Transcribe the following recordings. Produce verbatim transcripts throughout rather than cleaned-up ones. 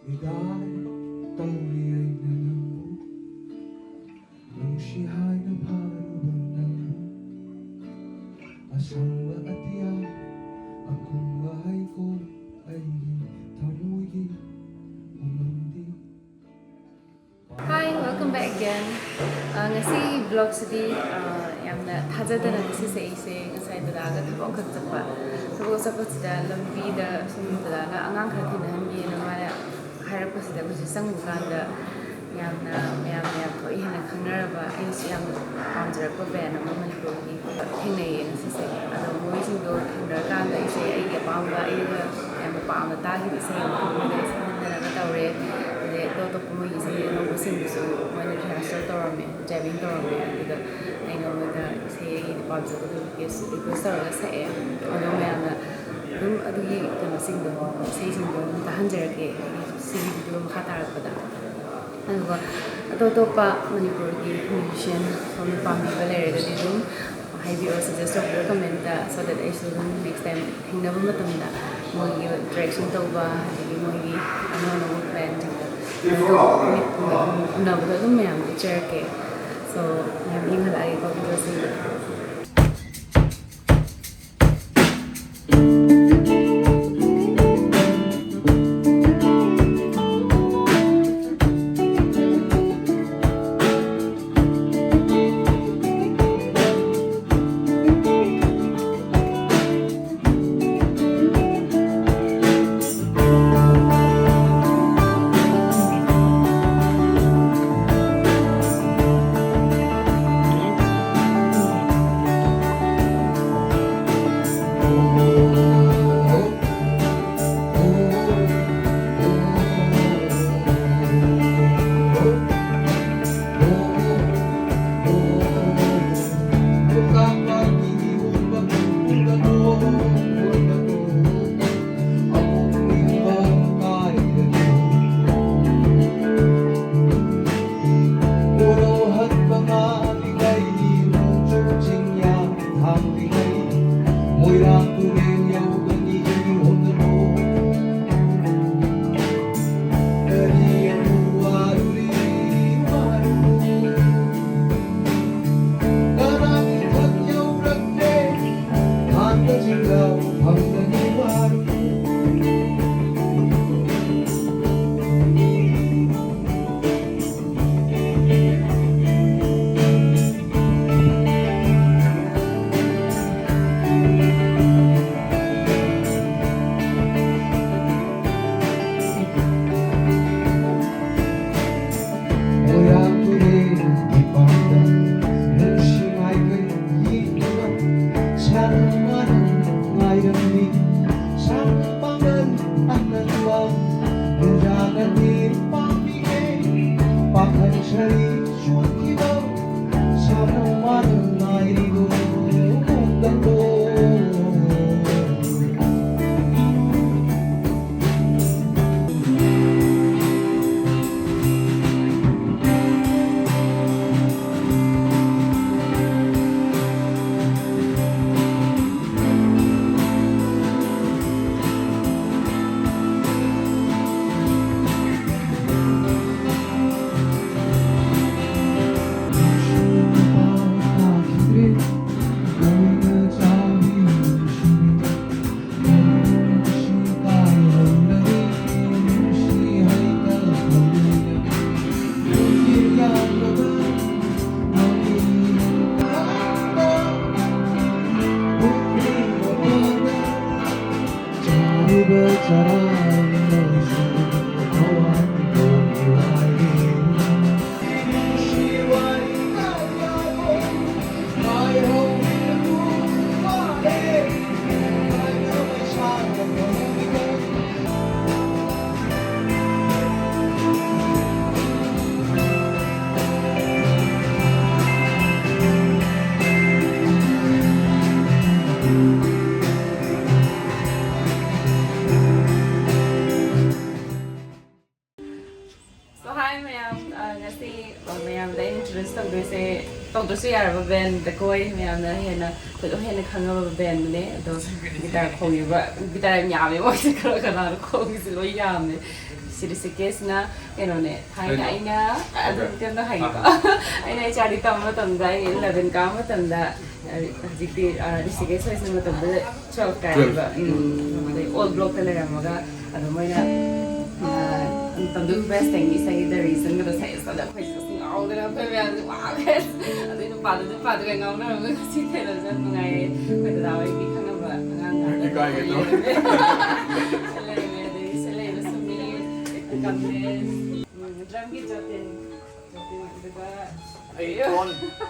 ꯇꯧꯔꯤ ꯑꯩꯅ ꯅꯪꯕꯨ ꯅꯨꯡꯁꯤ ꯍꯥꯏꯅ ꯐꯥꯔꯨꯕ ꯅꯪꯕꯨ ꯑꯁꯪꯕ ꯑꯇꯤꯌꯥ ꯑꯀꯨꯡꯕ ꯍꯩꯀꯣꯜ ꯑꯩꯒꯤ ꯊꯃꯣꯏꯒꯤ ꯎꯃꯪꯗꯤ. Hi, welcome back again. ꯑ, ꯉꯁꯤ vlogꯁꯤꯗꯤ, ꯑ, ꯌꯥꯝꯅ ꯊꯥꯖꯗꯅ ꯉꯁꯤꯁꯦ ꯑꯩꯁꯦ ꯉꯁꯥꯏ ꯗꯗꯥꯒ ꯊꯕꯛ ꯑꯃꯈꯛ ꯆꯠꯄ, ꯊꯕꯛ ꯆꯠꯄꯁꯤꯗ ꯂꯝꯕꯤꯗ ꯁꯨꯝ ꯗꯗꯥꯅ ꯑꯉꯥꯡ ꯈꯔ ꯊꯦꯡꯅꯍꯟꯒꯦꯅ ꯃꯥꯅ ꯍꯥꯏꯔꯛꯄꯁꯤꯗ ꯑꯩꯈꯣꯏꯁꯦ ꯆꯪꯉꯨꯀꯥꯟꯗ ꯌꯥꯝꯅ ꯃꯌꯥꯝꯅ ꯌꯥꯝ ꯊꯣꯛꯏ ꯍꯦꯟꯅ ꯈꯪꯅꯔꯕ, ꯑꯩꯅꯁꯨ ꯌꯥꯝꯅ ꯄꯥꯝꯖꯔꯛꯄ brand ꯑꯃ ꯃꯅꯤꯄꯨꯔꯒꯤ ꯊꯦꯡꯅꯩꯌꯦ ꯉꯁꯤꯁꯦ꯫ ꯑꯗꯣ ꯃꯣꯏꯁꯤꯡꯗꯣ ꯊꯦꯡꯅꯔꯀꯥꯟꯗ ꯑꯩꯁꯦ ꯑꯩꯒꯤ ꯑꯄꯥꯝꯕ, ꯑꯩꯅ ꯌꯥꯝꯅ ꯄꯥꯝꯅ ꯇꯥꯈꯤꯕ ꯏꯁꯩ ꯑꯃ ꯈꯟꯕꯗ ꯁꯛꯍꯟꯗꯅꯕ ꯇꯧꯔꯦ꯫ ꯑꯗꯩ ꯑꯇꯣꯞ ꯑꯇꯣꯞꯄ ꯃꯣꯏꯒꯤ ꯏꯁꯩ ꯑꯅꯧꯕꯁꯤꯡꯗꯨꯁꯨ ꯃꯣꯏꯅ rehearsal ꯇꯧꯔꯝꯃꯦ, jamming ꯇꯧꯔꯝꯃꯦ꯫ ꯑꯗꯨꯗ ꯑꯩꯅ ꯃꯣꯏꯗ ꯏꯁꯩ ꯑꯩꯒꯤ ꯄꯥꯝꯖꯕꯗꯣ request, request ꯇꯧꯔꯒ ꯁꯛꯑꯦ꯫ ꯑꯗꯣ ꯃꯌꯥꯝꯅ ꯑꯗꯨꯝ ꯑꯗꯨꯒꯤ ꯀꯩꯅꯣꯁꯤꯡꯗꯣ, ꯏꯁꯩꯁꯤꯡꯗꯣ ꯑꯗꯨꯝ ꯇꯥꯍꯟꯖꯔꯛꯀꯦ꯫ ꯑꯩ ꯁꯤꯒꯤ video ꯃꯈꯥ ꯇꯥꯔꯛꯄꯗ ꯑꯗꯨꯒ ꯑꯇꯣꯞ ꯑꯇꯣꯞꯄ ꯃꯅꯤꯄꯨꯔꯒꯤ musician ꯁꯣꯝꯅ ꯄꯥꯝꯕꯤꯕ ꯂꯩꯔꯒꯗꯤ ꯑꯗꯨꯝ ꯍꯥꯏꯕꯤꯔꯛꯑꯣ, suggest ꯇꯧꯕꯤꯔꯣ commentꯇ, so that ꯑꯩꯁꯨ ꯑꯗꯨꯝ next time ꯊꯦꯡꯅꯕ ꯃꯇꯝꯗ ꯃꯣꯏꯒꯤ interaction ꯇꯧꯕ, ꯑꯗꯒꯤ ꯃꯣꯏꯒꯤ ꯑꯅꯧ ꯑꯅꯧꯕ brandꯁꯤꯡꯗꯣ ꯎꯅꯕꯗꯣ ꯑꯗꯨꯝ ꯃꯌꯥꯝꯗ ꯎꯠꯆꯔꯛꯀꯦ꯫ So, ꯃꯌꯥꯝ ꯌꯦꯡꯍꯜꯂꯛꯑꯒꯦꯀꯣ videoꯁꯤꯡꯗꯣ꯫ ꯄꯥꯝꯕꯤꯒꯦ꯫ ꯄꯥꯡꯈꯪ ꯁꯥꯔꯤ ꯁꯣꯟꯈꯤꯕ ꯁꯥꯐꯝ ꯋꯥꯅ ꯉꯥꯏꯔꯤꯕ ꯈꯨꯗꯝꯗꯣ꯫ ꯆꯥꯔꯤꯕ ꯆꯔꯥ ꯅꯣꯏꯁꯨ ꯊꯋꯥꯏ ꯇꯣꯡꯉꯤ ꯋꯥꯔꯤ꯫ ꯅꯨꯡꯁꯤ ꯋꯥꯔꯤ ꯀꯌꯥꯕꯨ ꯉꯥꯏꯍꯧꯔꯤꯕ ꯋꯥꯔꯦ꯫ ꯉꯥꯏꯅꯕ ꯏꯁꯥꯅ ꯉꯝꯃꯤꯕ So, hi ꯃꯌꯥꯝ, ꯑ, ꯉꯁꯤ, ꯑ, ꯃꯌꯥꯝꯗ ꯑꯩꯅ introduce ꯇꯧꯗꯣꯏꯁꯦ, ꯇꯧꯗ꯭ꯔꯁꯨ ꯌꯥꯔꯕ band ꯗꯀꯣꯏ, ꯃꯌꯥꯝꯅ ꯍꯦꯟꯅ, ꯑꯩꯈꯣꯏ ꯂꯣꯏ ꯍꯦꯟꯅ ꯈꯪꯉꯕ band ꯅꯦ꯫ ꯑꯗꯣ guitar ꯈꯣꯡꯉꯤꯕ, guitar ꯌꯥꯝ ꯌꯥꯝꯃꯦ ꯃꯣꯏꯁꯦ, ꯀꯅꯥ ꯀꯅꯥꯅꯣ ꯈꯣꯡꯉꯤꯁꯦ ꯂꯣꯏ ꯌꯥꯝꯃꯦ꯫ ꯁꯤ ꯔꯤꯁꯤꯀꯦꯁꯅ ꯀꯩꯅꯣꯅꯦ, ꯊꯥꯏꯅ ꯀꯩꯅꯣ? ꯑꯩꯅ ꯑꯗꯨꯝ ꯑꯣꯀꯦ꯫ ꯀꯩꯅꯣ ꯍꯥꯏꯒꯦꯀꯣ꯫ ꯑꯥ꯫ ꯑꯩꯅ H R D ꯇꯝꯕ ꯃꯇꯝꯗ, ꯑꯩ eleven ꯀꯥꯕ ꯃꯇꯝꯗ, ꯑ, ꯍꯧꯖꯤꯛꯇꯤ, ꯑ, ꯔꯤꯁꯤꯀꯦꯁ ꯍꯣꯏꯁꯤꯅ ꯃꯇꯝꯗꯨꯗ twelve ꯀꯥꯏꯌꯦꯕ꯫ Twelve꯫ ꯎꯝ, ꯑꯗꯩ ꯑꯣꯜ ꯕ꯭ꯂꯣꯛꯇ ꯂꯩꯔꯝꯃꯒ, ꯑꯗꯣ ꯃꯣꯏꯅ, ꯑ, ꯃꯇꯝꯗꯨꯒꯤ best ꯇꯦꯛꯅꯤꯛꯁꯇꯒꯤ The Reason ꯒꯗꯣ ꯁꯛꯑꯦ꯫ ꯑꯗ ꯑꯩꯈꯣꯏꯁꯦ ꯑꯁ ꯉꯥꯎꯗꯅ ꯑꯩꯈꯣꯏ ꯃꯌꯥꯝꯁꯦ, "ꯋꯥꯎ, best!" ꯑꯗꯨꯏ ꯅꯨꯄꯥꯗꯨ, ꯅꯨꯄꯥꯗꯨꯒ ꯉꯥꯎꯅꯔꯝꯃꯒ ꯉꯁꯤ ꯊꯦꯡꯅꯕꯁꯦ ꯌꯥꯝ ꯅꯨꯡꯉꯥꯏꯌꯦ꯫ ꯑꯩꯈꯣꯏ ꯗꯗꯥ ꯍꯣꯏꯒꯤ ꯈꯪꯅꯕ ꯑꯉꯥꯡ ꯉꯥꯛꯇ ꯏꯀꯥꯏꯒꯦ ꯇꯧꯋꯦ꯫ ꯂꯩꯔꯝꯃꯦ꯫ ꯂꯩꯔꯝꯃꯦ꯫ ꯑꯗꯒꯤ ꯁꯤ ꯂꯩꯕ ꯁꯨꯃꯤ, ꯀꯃꯂꯦꯁ, ꯎꯝ, ꯗ꯭ꯔꯝꯒꯤ ꯖꯣꯇꯤꯟ, ꯖꯣꯇꯤꯟ, ꯑꯗꯨꯒ ꯑꯩ ꯇꯣꯟ,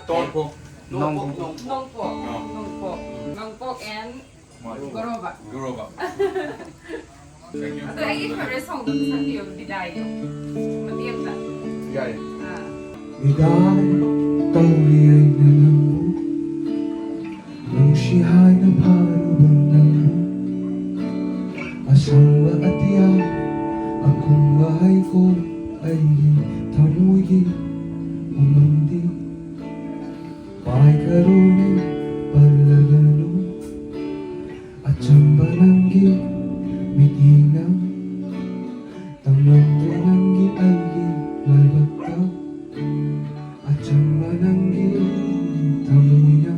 ꯇꯣꯟ꯫ ꯅꯣꯡꯄꯣꯛ꯫ ꯅꯣꯡꯄꯣꯛ, ꯑꯥ꯫ ꯅꯣꯡꯄꯣꯛ, ꯅꯣꯡꯄꯣꯛ and ꯃꯥꯅꯤ꯫ ꯒꯣꯔꯣꯕ꯫ ꯒꯣꯔꯣꯕ꯫ ꯑꯗꯣ ꯑꯩꯒꯤ favorite songꯗꯣ ꯑꯝꯇ ꯁꯛꯄꯤꯌꯣ, ꯕꯤꯗꯥꯏꯗꯣ꯫ ꯃꯇꯦꯛ ꯑꯝꯇ꯫ ꯌꯥꯏ꯫ ꯑꯥ꯫ ꯃꯤꯗꯥꯏ ꯇꯧꯔꯤ ꯑꯩꯅ ꯅꯪꯕꯨ, ꯅꯨꯡꯁꯤ ꯍꯥꯏꯅ ꯐꯥꯔꯨꯕ ꯅꯪꯕꯨ꯫ ꯑꯁꯪꯕ ꯑꯇꯤꯌꯥ, ꯑꯀꯨꯡꯕ ꯍꯩꯀꯣꯜ, ꯑꯩꯒꯤ ꯊꯃꯣꯏꯒꯤ ꯎꯃꯪꯗꯤ ꯄꯥꯏꯈꯔꯨꯅꯨ, ꯄꯜꯂꯒꯅꯨ꯫ ꯑꯆꯝꯕ ꯅꯪꯒꯤ ꯃꯤꯠꯌꯦꯡꯅ ꯇꯝꯂꯝꯂꯦ ꯅꯪꯒꯤ ꯑꯩꯒꯤ ꯂꯥꯏꯕꯛꯇ꯫ ꯑꯆꯝꯕ ꯅꯪꯒꯤ ꯊꯃꯣꯏꯅ꯫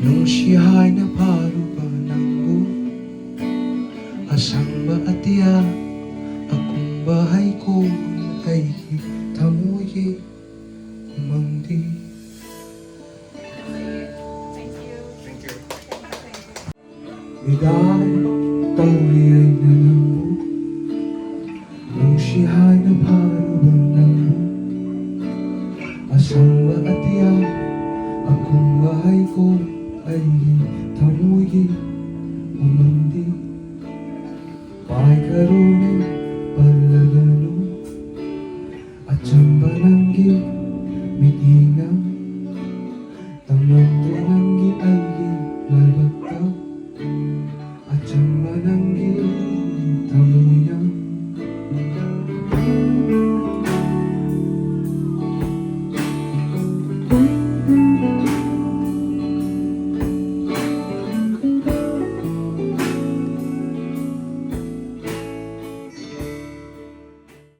ꯅꯨꯡꯁꯤ ꯍꯥꯏꯅ ꯐꯥꯔꯨꯕ ꯅꯪꯕꯨ, ꯑꯁꯪꯕ ꯑꯇꯤꯌꯥ, ꯑꯀꯨꯡꯕ ꯍꯩꯀꯣꯜ, ꯑꯩꯒꯤ ꯊꯃꯣꯏꯒꯤ ꯎꯃꯪꯗꯤ꯫ ꯇꯧꯔꯤ ꯑꯩꯅ ꯅꯪꯕꯨ, ꯅꯨꯡꯁꯤ ꯍꯥꯏꯅ ꯐꯥꯔꯨꯕ ꯅꯪꯕꯨ, ꯑꯁꯪꯕ ꯑꯇꯤꯌꯥ, ꯑꯀꯨꯡꯕ ꯍꯩꯀꯣꯜ, ꯑꯩꯒꯤ ꯊꯃꯣꯏꯒꯤ ꯎꯃꯪꯗꯤ꯫ ꯄꯥꯏꯈꯔꯣꯅꯦ, ꯄꯜꯂꯒꯅꯨ, ꯑꯆꯝꯕ ꯅꯪꯒꯤ ꯃꯤꯠꯌꯦꯡꯅ